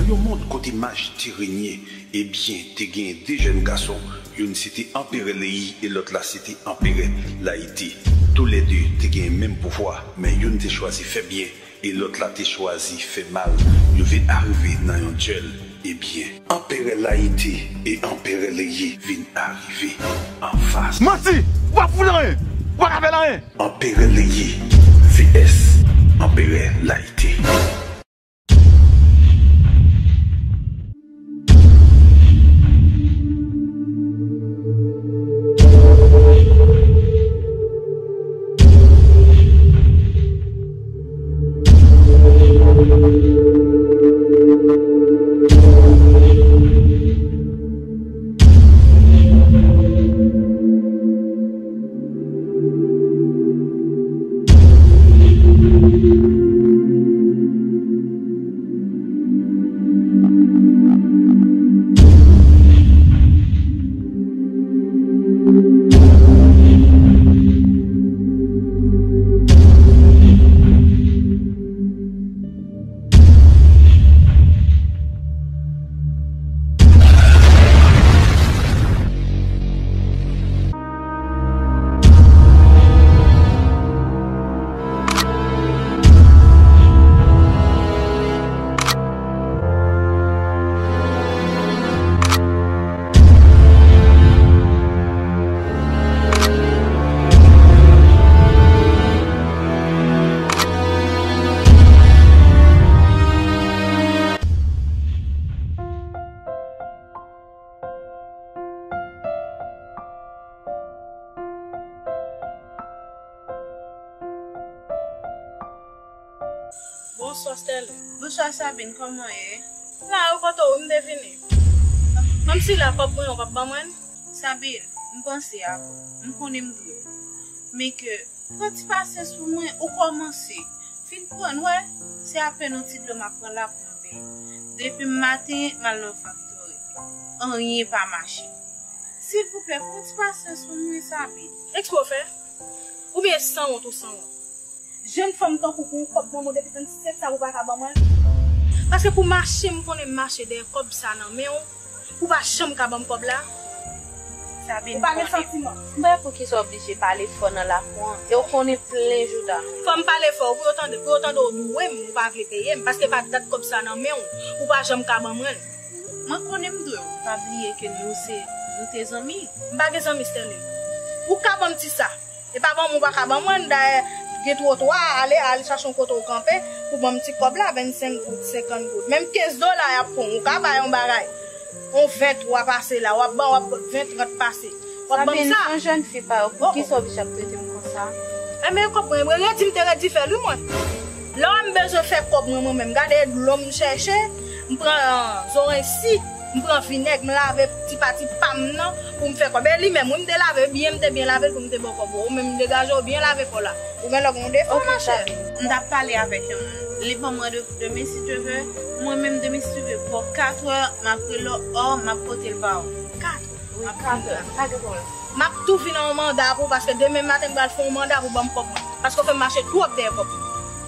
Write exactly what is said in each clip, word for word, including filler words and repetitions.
Yon mond kote maji te renye, ebyen, te genyen de jèn gason, youn se te Anperè Leyi e lòt la se te Anperè Layite. Toulède te genyen menm pouvwa, men youn te chwazi fè byen e lòt la te chwazi fè mal. Yo vin arive nan yon dyèl, ebyen, Anperè Layite e Anperè Leyi vin arive anfas. Manti! Ou pa fout anyen! Ou pa ka fè l anyen! Anperè Leyi V S Anperè Layite. Bonswa, Sterling. Bonswa, Sabine, kòman w ye? La, ou kote w, m te vini. Kòmsi la, kòb mwen, ou p ap ban mwen l? Sabine, m panse ak ou. M konnen m dwe w. Men ke, pran ti pasyans pou mwen, ou kòmanse. Fin pran, w wè, se apèn yon ti dlo m ap pran la pou m benyen. Depi maten, m al nan faktori. Anyen pa mache. Silvouplè, pran ti pasyans pou mwen, Sabine. Eksprè w fè? Oubyen sanwont ou sanwont? Jèn fanm tankou w, pou yon kòb nan men w depi trannsenk sa, ou pa ka ban mwen l? Paske pou mache, m konnen m mache dèyè kòb sa nan men w, ou pa janm ka ban m kòb la. Sabine, ou pa gen santiman. M pa wè poukisa w oblije pale fò nan lakou an, e w konnen plen jouda. Fò m pale fò, pou yo tande, pou yo tande w dwe m, ou pa vle peye m, paske pa dat kòb sa nan men w, ou pa janm ka ban mwen l. Mwen konnen m dwe w, pa bliye ke nou se, nou te zanmi. M pa gen zanmi, Sterling. Ou ka ban m ti sa. E pa ban mwen, ou pa ka ban mwen, dayè, gen twotwa, ale, ale chache yon kote w kanpe, pou ban m ti kòb la, vennsenk goud, senkant goud. Menm kenz dola y ap pran, ou ka bay yon bagay. Yon ven twa pase la, w ap ban, w ap ven trant pase. W ap ban m sa. Sabine, se yon jèn fi parèy ou, poukisa w oblije ap trete m konsa? Enben, kòb mwen, mwen redi, m te redi fè l, wi, mwen. Lè w wè m bezwen fè kòb mwen, mwen menm, gade dlo m chèche, m pran zoranj si, m pran vinèg, m lave ti pati pa m nan pou m fè kòb. E li menm, wi, m te lave byen, m te byen lave l pou m te ba w kòb ou. Ou menm, degaje w byen lave kò la. Ou gen lòk yon defo, machè. M t ap pale avèk yon moun. Li ban mwen de, demen si Dye vle, mwen menm demen si Dye vle, bò katrè, m ap rele w, m ap pote l ba ou. Katrè? Wi, katrè. Pa gen pwoblèm. M ap tou vin an yon manda pou ou, paske demen maten m pral fè yon manda pou ban m kòb mwen. Paske w fè m mache twòp dèyè kòb mwen.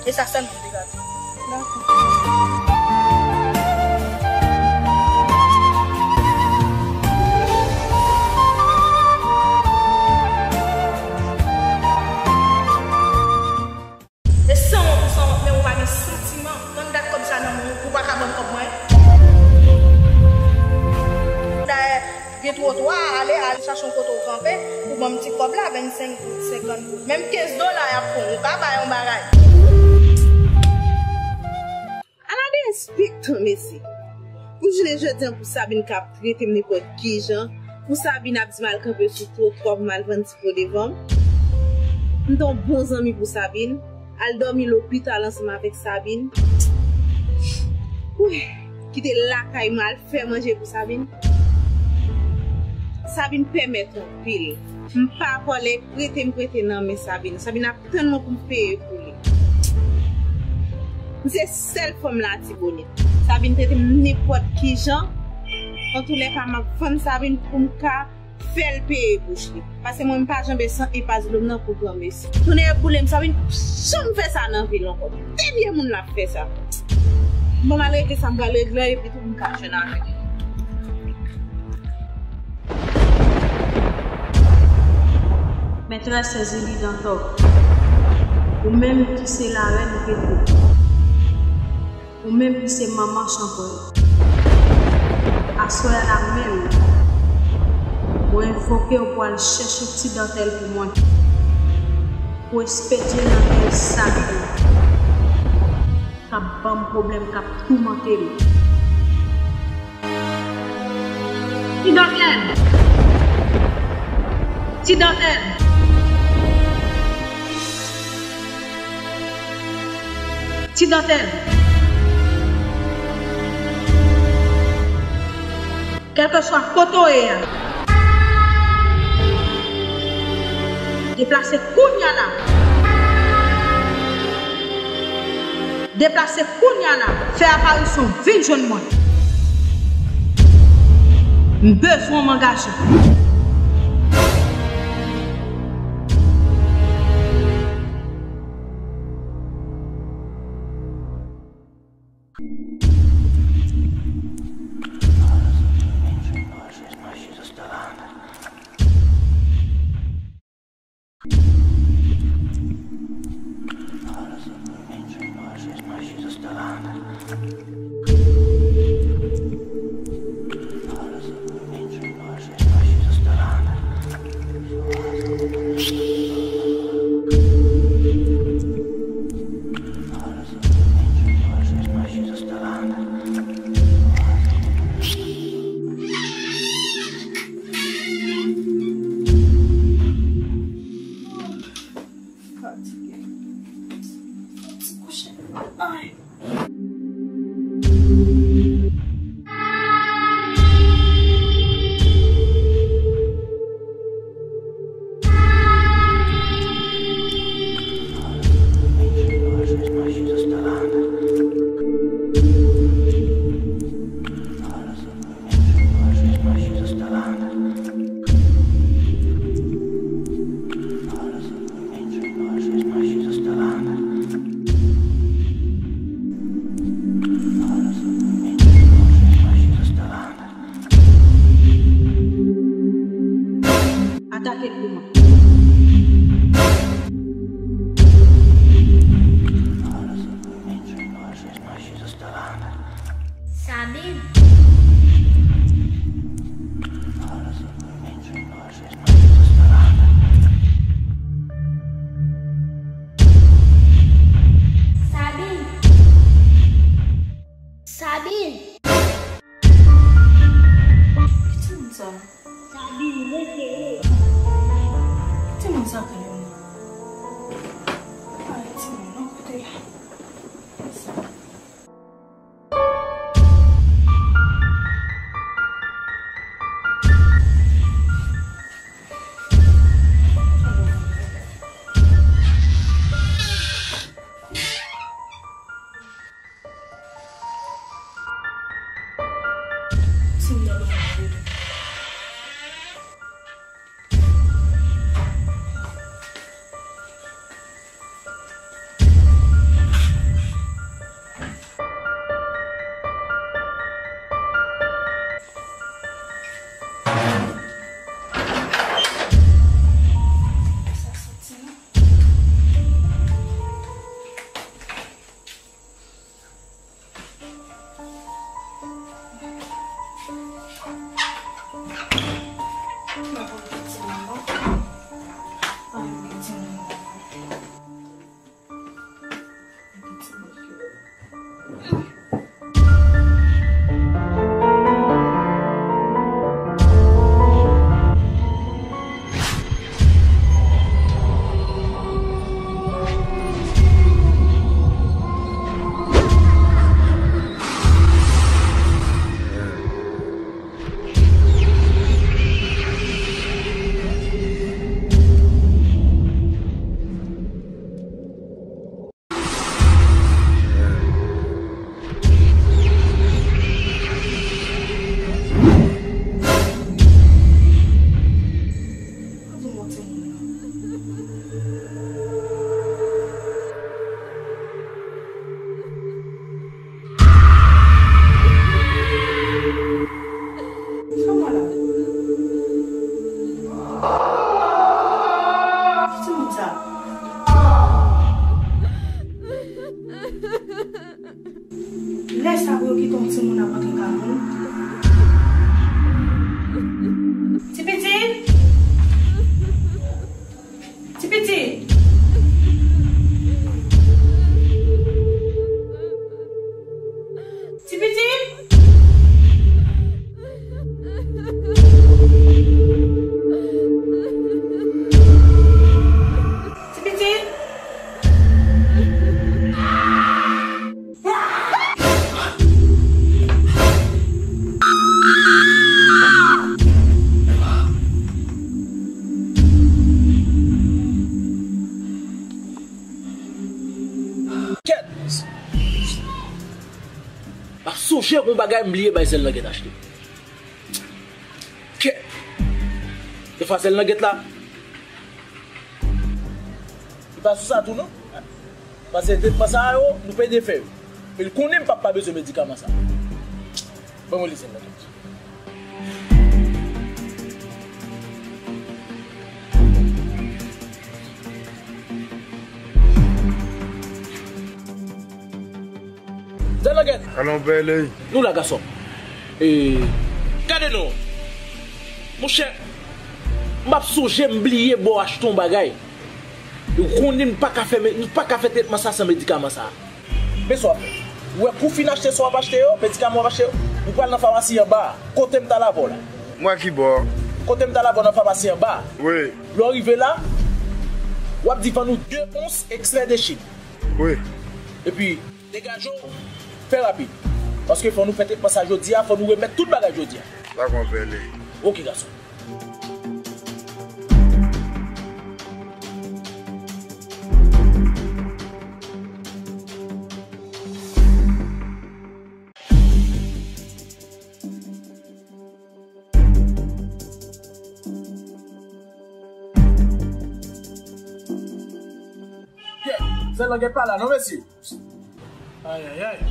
E sa sèlman m te ka di. Dakò. E sanwont ou sanwont, men ou pa gen santiman. Tann dat kòb sa nan men w, ou pa ka ban m kòb mwen. Dayè, gen twotwa, ale, ale chache yon kote w kanpe, pou ban m ti kòb la, vennsenk goud, senkant goud. Menm kenz dola y ap pran, ou ka bay yon bagay. Ala derespektan, mesye. Pou jounen jodi a, pou Sabine k ap trete m nenpòt kijan, pou Sabine ap di m al kanpe sou twotwa pou m al vann ti po devan m. M te yon bon zanmi pou Sabine, al dòmi lopital ansanm avèk Sabine. Wi, kite lakay mwen al fè manje pou Sabine. Sabine pèmèt anpil. M pa vòlè, prete m prete nan men Sabine. Sabine ap tann mwen pou m peye pou li. M se sèl fanm Latibonit. Sabine trete m nenpòt kijan. Antoulèka, m ap vann Sabine pou m ka fè l peye bouch li. Paske mwen, m pa janbe san enpas dlo m nan pou granmesi. Tonnè boule m, Sabine p ap janm fè sa nan vi l ankò. Dènye moun l ap fè sa. Mwen al regle sa m pral regle epi tou m ka jwenn avè li. Mètrès Zili Dantò, ou menm ki se larèn Petwo, ou menm ki se manman chanpwèl. Aswè a la menm, mwen envoke w pou al chèche Ti Dantèl pou mwen, pou espedye nan men l sa k ap ban m pwoblèm, k ap toumante m. Ti Dantèl! Ti Dantèl! Ti Dantèl! Kèlkeswa kote w ye a, deplase kounye a la. Deplase kounye a la. Fè aparisyon, vin jwenn mwen. M bezwen w, m angaje. Fatige. Ti kouche. Ay. Atake l pou mwen. Sabine. Sabine. Sabine. Ki timoun sa? Sabine, rete. Ki timoun sa, Kayona? Ay, timoun, non, kote? Ki timoun sa? Lè sa pou yo kite yon timoun ap rantre kay moun. Ti pitit! Ti pitit! Ti pitit! Ti pitit! Kèt! M ap sonje yon bagay m bliye bay sèl langèt achte. Kèt! Defwa sèl langèt la. Li pa sou sa tou non. Paske tretman sa yo, nou pede fè yo. E l konnen m p ap pa bezwen medikaman sa. Ban mwen li sèl langèt. Zè langèt. Alon bèlè. Nou la gason. E, gade non. Monchè, m ap sonje m bliye ba w achte yon bagay. Ou konnen m pa ka fè, m pa ka fè tretman sa san medikaman sa. Men sa w ap fè. Ou wè kou fin achte sa w ap achte yo, medikaman w ap achte yo, ou pral nan famasi anba a, kote m t al avè w la. Mwen ki bò? Kote m t al avè w nan famasi anba a. Wi. Lè w rive la, w ap di vann ou de ons ekstrè de Chin. Wi. Epi, degaje w, fè rapid. Paske fò nou fè tretman sa jodi a, fò nou remèt tout bagay jodi a. Dakò, bèlè. Oke, gason. Sèl langèt pa la non, mesye. Ayayay.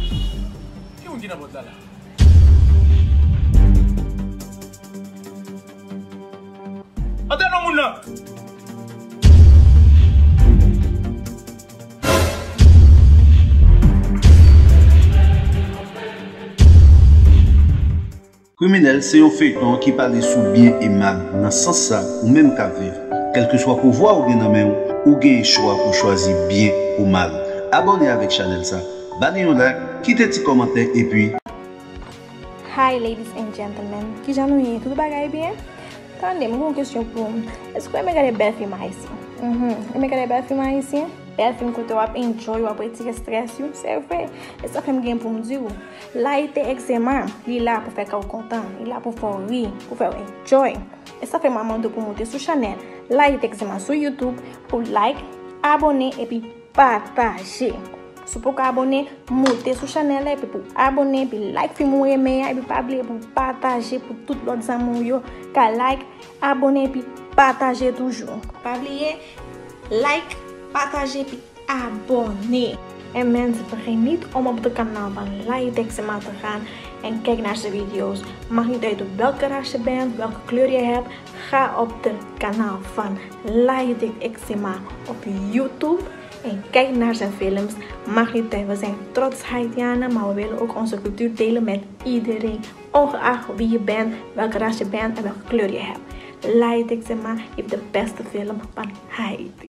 Ki moun ki nan pòt la la? Antre non, moun nan! Kriminèl se yon feyton ki pale sou byen e mal. Nan sans sa, ou menm k ap viv, kèlkeswa pouvwa ou gen nan men w, ou genyen chwa pou chwazi byen ou mal. Abòne avèk chanèl sa, ba li yon like, kite ti kòmantè epi. Hi ladies and gentlemen, kijan nou ye? Tout bagay byen? Tande, m gen yon kesyon pou ou. Èske w renmen gade bèl fim ayisyen? Mhm. Renmen gade bèl fim ayisyen? Bèl fim kote w ap enjoy, w ap retire strès ou? Se vre. E sa fè m gen pou m di w. Layite Eczema, li la pou fè kè w kontan, li la pou fè w ri, pou fè w enjoy. E sa fè m ap mande w pou w moute sou chanèl Layite Eczema sou YouTube, pou like, abòne, epi pataje. Si w poko abòne, moute sou chanèl la, epi pou abòne, epi like fim ou renmen an, epi pa bliye pou pataje pou tout lòt zanmi w yo ka like, abòne, epi pataje toujou. Pa bliye, like, pataje, epi abòne. En mensen, vergeet niet om op de kanaal van Layite Eczema te gaan en kijk naar zijn video's. Maakt niet uit welke ras je bent, welke kleur je hebt, ga op de kanaal van Layite Eczema op YouTube en kijk naar zijn films. Maakt niet uit, we zijn trots Haitianen, maar we willen ook onze cultuur delen met iedereen, ongeacht wie je bent, welke ras je bent en welke kleur je hebt. Layite Eczema heeft de beste film van Haiti.